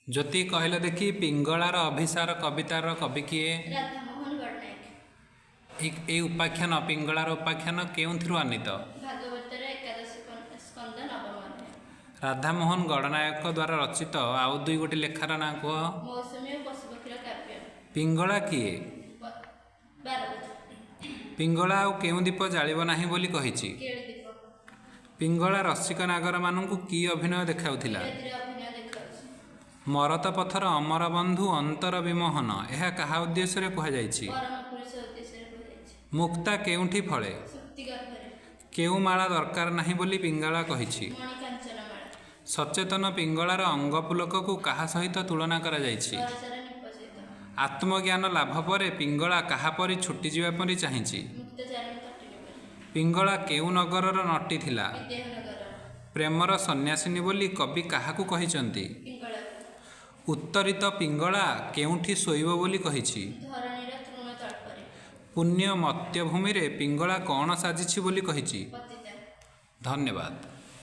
ଜ୍ୟୋତି, କହିଲ ଦେଖି, ପିଙ୍ଗଳାର ଅଭିସାର କବିତାର କବି କିଏ? ରାଧାମୋହନ ଗଡ଼ନାୟକ। ଏଇ ଉପାଖ୍ୟାନ, ପିଙ୍ଗଳାର ଉପାଖ୍ୟାନ କେଉଁଥିରୁ ଆନୀତ? ଭାଗବତର ଏକାଦଶ ସ୍କନ୍ଦ, ନବମ ଅଧ୍ୟାୟ। ରାଧାମୋହନ ଗଡ଼ନାୟକଙ୍କ ଦ୍ୱାରା ରଚିତ ଆଉ ଦୁଇ ଗୋଟି ଲେଖାର ନାଁ କୁହ। ମୌସୁମୀ ଓ ପଶୁପକ୍ଷୀର କାବ୍ୟ। ପିଙ୍ଗଳା କିଏ? ବାରବତୀ। ପିଙ୍ଗଳା ଆଉ କେଉଁ ଦୀପ ଜାଳିବ ନାହିଁ ବୋଲି କହିଛି? କେଳି ଦୀପ। ପିଙ୍ଗଳା ରସିକ ନାଗରମାନଙ୍କୁ କି ଅଭିନୟ ଦେଖାଉଥିଲା? ବିରତିର ଅଭିନୟ ଦେଖାଉଛି। ମରତ ପଥର ଅମର ବନ୍ଧୁ ଅନ୍ତର ବିମୋହନ, ଏହା କାହା ଉଦ୍ଦେଶ୍ୟରେ କୁହାଯାଇଛି? ପରମ ପୁରୁଷ ଉଦ୍ଦେଶ୍ୟରେ କୁହାଯାଇଛି। ମୁକ୍ତା କେଉଁଠି ଫଳେ? ସୁକ୍ତି ଗର୍ଭରେ। କେଉଁ ମାଳା ଦରକାର ନାହିଁ ବୋଲି ପିଙ୍ଗଳା କହିଛି? ମଣିକାଞ୍ଚନ ମାଳା। ସଚେତନ ପିଙ୍ଗଳାର ଅଙ୍ଗପୁଲକକୁ କାହା ସହିତ ତୁଳନା କରାଯାଇଛି? ବରଷାର ନୀପ ସହିତ। ଆତ୍ମଜ୍ଞାନ ଲାଭ ପରେ ପିଙ୍ଗଳା କାହା ପରି ଛୁଟିଯିବା ପରି ଚାହିଁଛି? ମୁକ୍ତଚାରିଣୀ ତଟିନୀ ପରି। ପିଙ୍ଗଳା କେଉଁ ନଗରର ନଟୀ ଥିଲା? ବିଦେହ ନଗରର। ପ୍ରେମର ସନ୍ନ୍ୟାସିନୀ ବୋଲି କବି କାହାକୁ କହିଛନ୍ତି? ପିଙ୍ଗଳାକୁ। ଉତ୍ତରିତ ପିଙ୍ଗଳା କେଉଁଠି ଶୋଇବ ବୋଲି କହିଛି? ଧରଣୀର ତୃଣତଳ୍ପରେ। ପୁଣ୍ୟ ମର୍ତ୍ତ୍ୟଭୂମିରେ ପିଙ୍ଗଳା କ'ଣ ସାଜିଛି ବୋଲି କହିଛି? ପତିତା। ଧନ୍ୟବାଦ।